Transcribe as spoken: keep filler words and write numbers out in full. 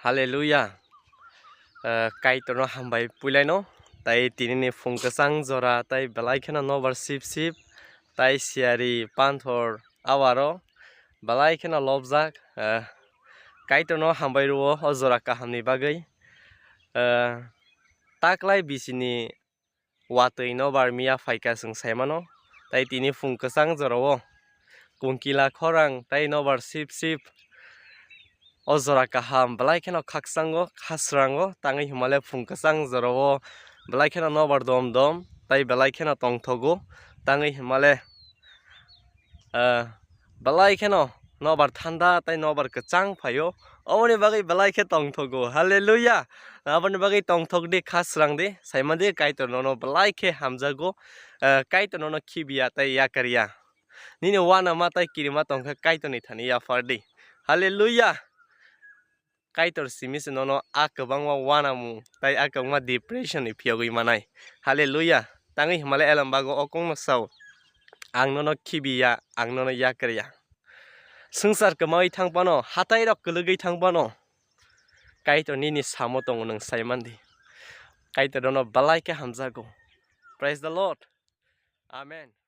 Hallelujah. Eh, Kaitorno hambai puilaino. Tai tinini phung kwchang jora, tai belai kheno nobar sip sip, tai siyari panthor awaro belai kheno lobjak. Eh, Kaitorno hambai rwo o jora kahamni bagwi. Eh, taklai bisini watwi nobar miya phaikha chwng saimano. Tai tini phung kwchang jorao kungkila khorang tai nobar sip sip. O jora kaham belai kheno khakchango, khasrango, tangwi hwnmale phung kwchang jorao belai kheno nobar dom dom tai belai kheno tongthogo, tangwi hwnmale, ah, belai kheno nobar thanda tai nobar kwchang phaio. Oboni bagwi belai khe tongthogo. Hallelujah. Aboni bagwi tongthok di, khasrang di, saima di, Kaitor nono belai khe hamjago. Ah, Kaitor nono khibiya tai yakarya. Nini uanama tai kirima tongkha Kaitorni thani yaphar di. Hallelujah. Kaitor simi se nono a kwbangma uanamung tai a kwbangma depression ni phiyogwi manai. Hallelujah. Tangwi hwnmale elem bago o kongno sao. Ang nono khibiya, ang nono yakarya. Swngchar kwmawi thang phano, hatai rok kwlwgwi thang phano, Kaitor nini samo tongo nwng saimandi. Kaitor nono belai khe hamjago. Praise the Lord. Amen.